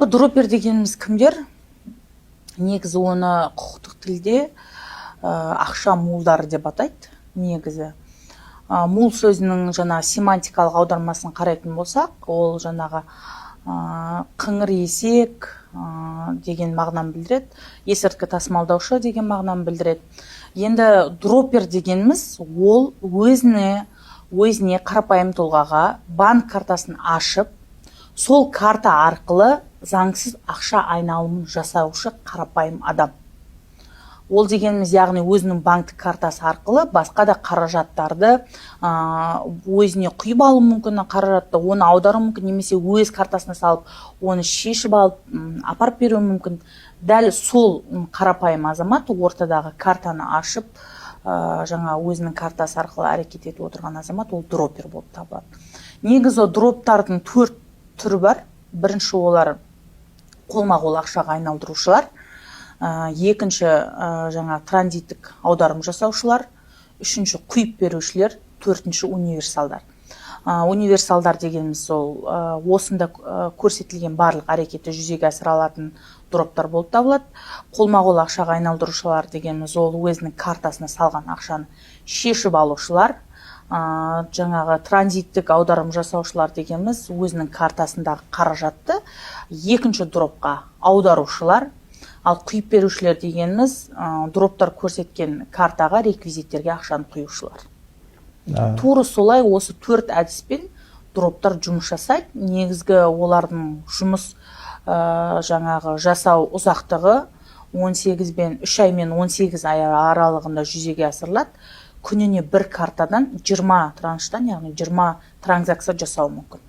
Жалпы, дроппер дегеніміз кімдер? Негізі оны құқықтық тілде ақша мулдары деп атайды. Негізі мул сөзінің жаңа семантикалық аудармасын қарайтын болсақ, ол жаңағы қыңыр есек деген мағынаны білдіреді, есірткі тасымалдаушы деген мағынаны білдіреді. Енді дроппер дегеніміз ол өзіне қарапайым тұлғаға банк картасын ашып, сол карта арқылы заңсыз ақша айналымын жасаушы қарапайым адам. Ол дегеніміз, яғни өзінің банктік картасы арқылы басқа да қаражаттарды өзіне құйып алуы мүмкін, қаражатты оны аударуы мүмкін немесе өз картасына салып, оны шешіп алып, апарып беруі мүмкін. Дәл сол қарапайым азамат, ортадағы картаны ашып, жаңа өзінің картасы арқылы әрекет етіп отырған азамат, ол дроппер болып табылады. Негізі дроптардың төрт түрі бар. Бірінші, олар қолма-қол ақшаға айналдырушылар, екінші, жаңа транзиттік аударым жасаушылар, үшінші, құйып берушілер, төртінші, универсалдар. Универсалдар дегеніміз сол осында көрсетілген барлық әрекетті жүзеге асыра алатын дроптар болып табылады. Қолма-қол ақшаға айналдырушылар дегеніміз ол өзінің картасына салған ақшаны шешіп алушылар. Жаңағы транзиттік аударым жасаушылар дегеніміз өзінің картасындағы қаражатты екінші дропқа аударушылар. Ал құйып берушілер дегеніміз дроптар көрсеткен картаға, реквизиттерге ақшаны құюшылар. Тура солай осы төрт әдіспен дроптар жұмыс жасайды. Негізгі олардың жұмыс жаңағы жасау ұзақтығы 18 бен 3 ай мен 18 ай аралығында жүзеге асырылады. Күніне бір картадан 20 транштан, яғни 20 транзакция жасау мүмкін.